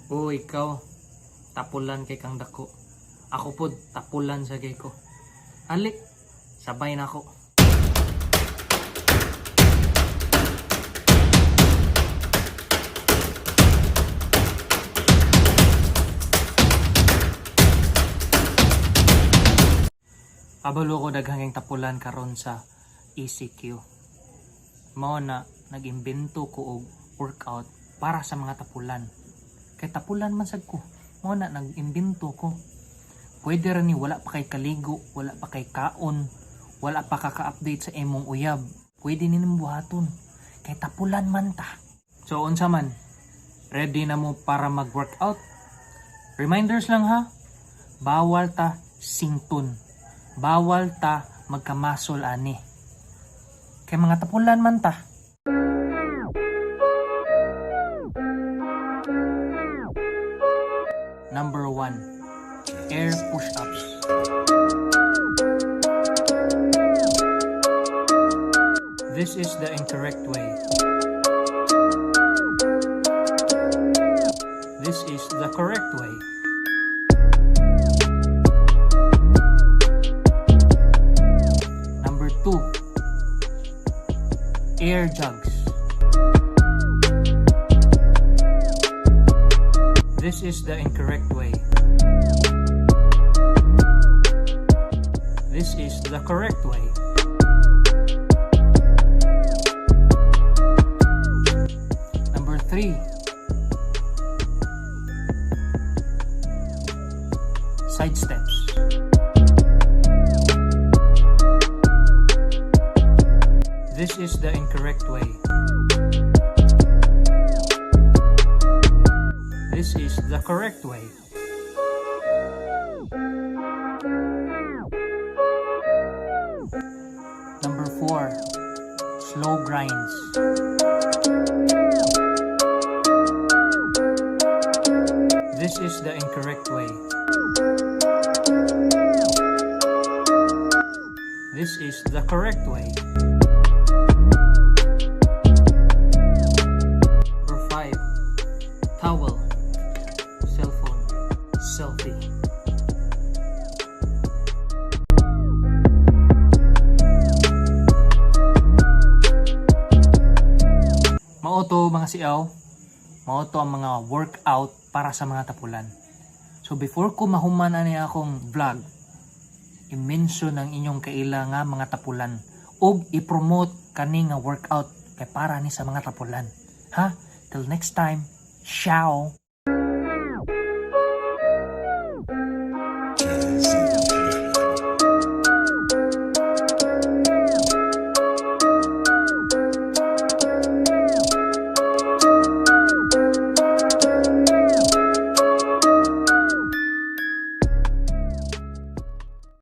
Oh, ikaw. Tapulan kay kang dako. Ako pod, tapulan sa kay ko. Alik, sabay na ako. Kabalo ko daghang tapulan karon sa ECQ. Mao na nag-imbento ko og workout para sa mga tapulan. Kay tapulan man sad ko. Mao na nag-imbento ko. Pwede ra ni wala pa kay kaligo, wala pa kay kaon, wala pa kaka-update sa imong uyab. Pwede ni nimo buhaton. Kay tapulan man ta. So unsa man? Ready na mo para mag-workout? Reminders lang ha. Bawal ta sington. Bawal ta magkamasol ani. Kay mga tapulan man ta. Number 1. Air push-ups. This is the incorrect way. This is the correct way. Number 2. Air jugs. This is the incorrect way. This is the correct way. Number 3. Side steps. This is the incorrect way. This is the correct way. Number 4. Slow grinds. This is the incorrect way. This is the correct way. Number 5. Towel, cellphone, selfie. Mao to, mga siaw, mao to ang mga workout para sa mga tapulan. So before ko mahuman ani akong vlog, i-mention ang inyong kaila nga mga tapulan ug i-promote kani nga workout kay para ni sa mga tapulan. Ha? Till next time, ciao!